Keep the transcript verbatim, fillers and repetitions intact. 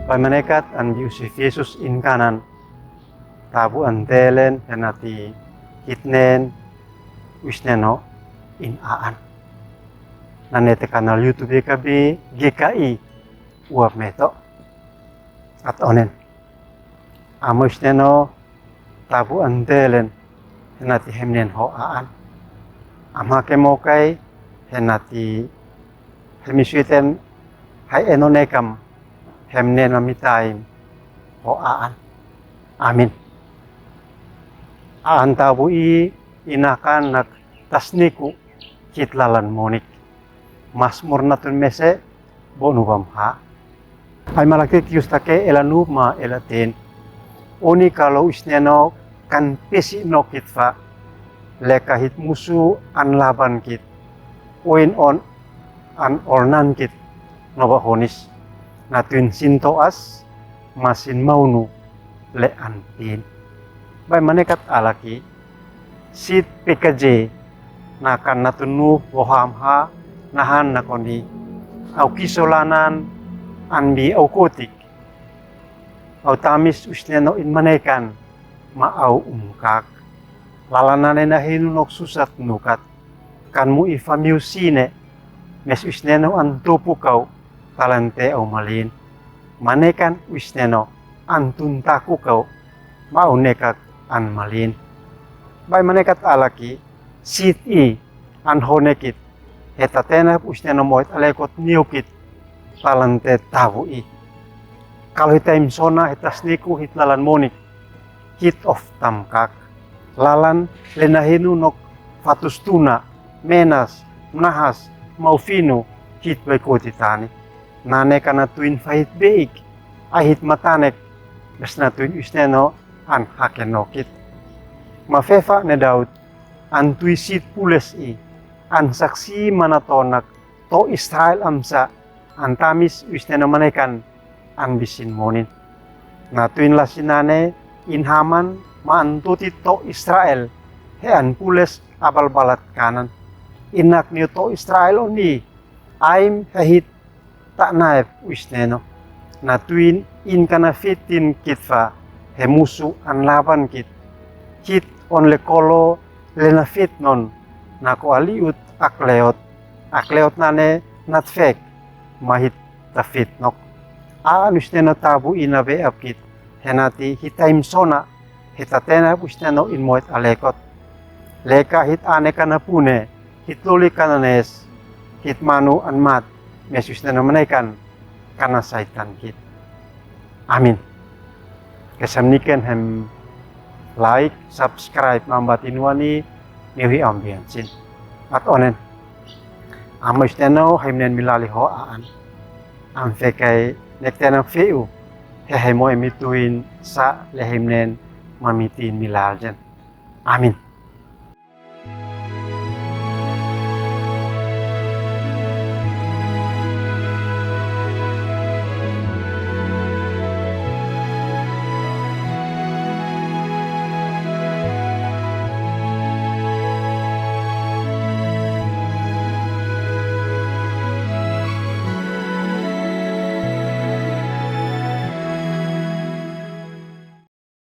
Bai manekat an bi u si Yesus in kanan, tabu an delen hena ti hitnen u isneno in aan. Nane te kanal YouTube ka bi ge ka i uap meto. At onen. Amo isneno tabu an delen hena ti hemnen ho aan. Ama ke mo kai hena ti hemi suiten hai eno ne kam hemnen ma mitain ho aan. Amin. Aan tabu i ina kan nak tasniku hit lalan monik. Masmur natun mese bo nu bam ha. Ai malake kius take ela nu ma ela ten. Oni kalo isneno kan pesi no kit fa. Leka hit musu an laban kit. Oin on an olnan kit no ba honis. Na tuin sinto as masin maunu le an tin. Bai manekat alaki sit pekaje na kan natunu boham ha nahan nakoni. Au kisolanan an bi au kotik. Au tamis u isneno in manekan ma au umkak. Lalanane na hinu nok susat nukat. Kan mu i famiu sine mes u isneno an topu kau talante au malin. Manekan u isneno an tuntaku kau ma au nekak an malin. Bai manekat alaki sit i an honekit heta tenap u isneno moit alekot niukit talante tabu i. Kalo hita imsona heta sniku hit lalan monik hit of tamkak. Lalan le na hinu nok fatus tuna, menas, mnahas, maufinu hit bai koti tani. Nane kana tuin fahit beik ahit matanek mes na tuin u isneno an hake nokit. Ma fefa ne Daud an tui sit pules i an saksi mana tonak to Israel amsa an tamis u isneno manekan an bisin monin. Na tuin lasinane in haman ma an tuti to Israel he an pules abalbalat kanan. Inak niu to Israel oni aim he hit ta naep u isneno. Na tuin in kana fitin kit fa he musu an laban kit. Hit on le kolo le na fit non na ko aliut akleot. Akleot nane nat fek ma hit ta fit nok. A an u isneno tabu ina be apkit hena ti hita imsona hita tenap u isneno in moit alekot. Leka hit ane kana pune hit loli kana nes hit manu an mat mes u isneno manekan kana saitan kit. Amin. Kesam niken hem like, subscribe mamba tinua ni niu hi ambian sin. At onen. Amo isneno hemnen milali ho aan. Am fekai nek tenam feu he hemo emituin sa le hemnen mamitin milaljen. Amin.